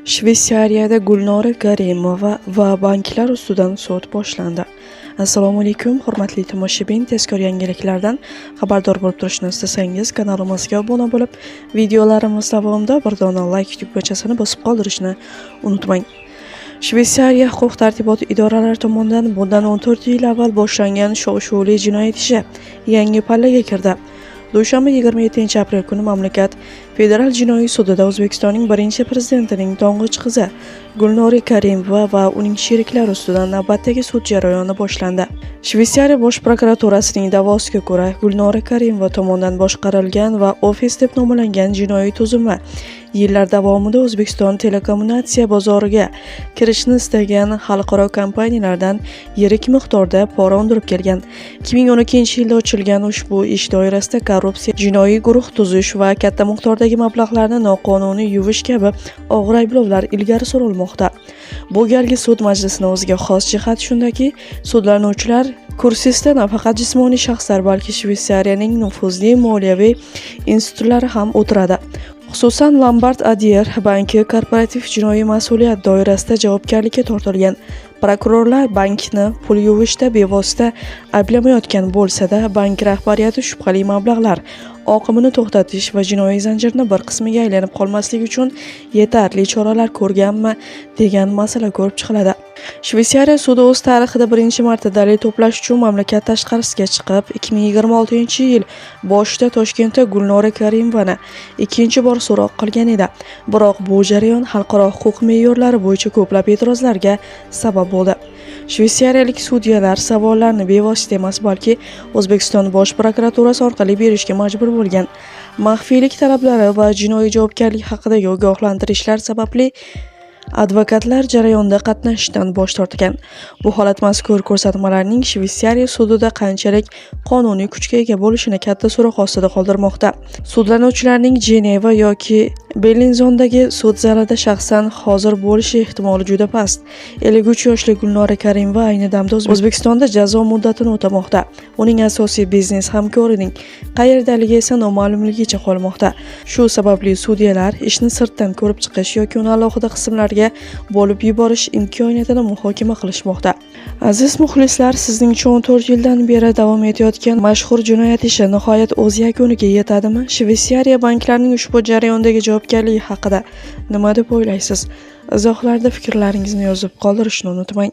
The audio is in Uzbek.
Shveytsariyada Gulnora Karimova va banklar ustidan sud boshlandi. Assalomu alaykum, hurmatli tomoshabin, tezkor yangiliklardan xabardor bo'lib turishni istasangiz, kanalimizga obuna bo'lib, videolarimiz davomida bir dona like tugmachasini bosib qoldirishni unutmang. Shveytsariya huquq-tartibot idoralari tomonidan bundan 14 yil avval boshlangan shov-shuvli jinoyat ishi yangi pallaga kirdi. Dushanba, 27-aprel kuni mamlakat Federal jinoiy sudida O'zbekistonning birinchi prezidentining to'ng'ich qizi Gulnora Karimova va uning sheriklari ustidan navbatdagi sud jarayoni boshlandi. Shveytsariya bosh prokuraturasining da'vosiga ko'ra, Gulnora Karimova tomonidan boshqarilgan va Ofis deb nomlangan jinoiy tuzilma yillar davomida O'zbekiston telekommunikatsiya bozoriga kirishni istagan xalqaro kompaniyalardan yirik miqdorda pora undirib kelgan. 2012-yilda ochilgan ushbu ish doirasida korrupsiya, jinoiy guruh tuzish va katta miqdordagi mablag'larni noqonuniy yuvish kabi og'ir ayblovlar ilgari surilmoqda. Bu galgi sud majlisini o'ziga xos jihati shundaki, sudlanuvchilar kursisida nafaqat jismoniy shaxslar, balki Shveytsariyaning nufuzli moliyaviy institutlari ham o'tiradi. Xususan, Lombard Odier banki korporativ jinoiy mas'uliyat doirasida javobgarlikka tortilgan. Prokurorlar bankni pul yuvishda bevosita ayblamayotgan bo'lsa-da, bank rahbariyati shubhali mablag'lar oqimini to'xtatish va jinoiy zanjirni bir qismiga aylanib qolmaslik uchun yetarli choralar ko'rganmi degan masala ko'rib chiqiladi. Shveytsariya sudi o'z tarixida birinchi marta dalil to'plash uchun mamlakat tashqarisiga chiqib, 2026-yil boshida Toshkentda Gulnora Karimovani ikkinchi bor so'roq qilgan edi. Biroq bu jarayon xalqaro huquq me'yorlari bo'yicha ko'plab e'tirozlarga sabab bo'ldi. Shveytsariyalik sudyalar savollarni bevosita emas, balki O'zbekiston Bosh prokuraturasi orqali berishga majbur bo'lgan. Maxfiylik talablari va jinoiy javobgarlik haqidagi ogohlantirishlar sababli advokatlar jarayonda qatnashishdan bosh tortgan. Bu holat mazkur ko'rsatmalarning Shveytsariya sudida qanchalik qonuniy kuchga ega bo'lishini katta so'roq ostida qoldirmoqda. Sudlanuvchilarning Jeneva yoki Bellinzondagi sud zalida shaxsan hozir bo'lishi ehtimoli juda past. 53 yoshli Gulnora Karimova ayni damda O'zbekistonda jazo muddatini o'tamoqda. Uning asosiy biznes hamkorining qayerdaligi esa noma'lumligicha qolmoqda. Shu sababli sudyalar ishni sirtdan ko'rib chiqish yoki uni alohida qismlarga bo'lib yuborish imkoniyatini muhokama qilishmoqda. Aziz muxlislar, sizning uchun 14 yildan beri davom etayotgan mashhur jinoyat ishi nihoyat o'z yakuniga yetadimi? Shveytsariya banklarining ushbu jarayondagi javobgarligi haqida nima deb o'ylaysiz? Izohlarda fikrlaringizni yozib qoldirishni unutmang.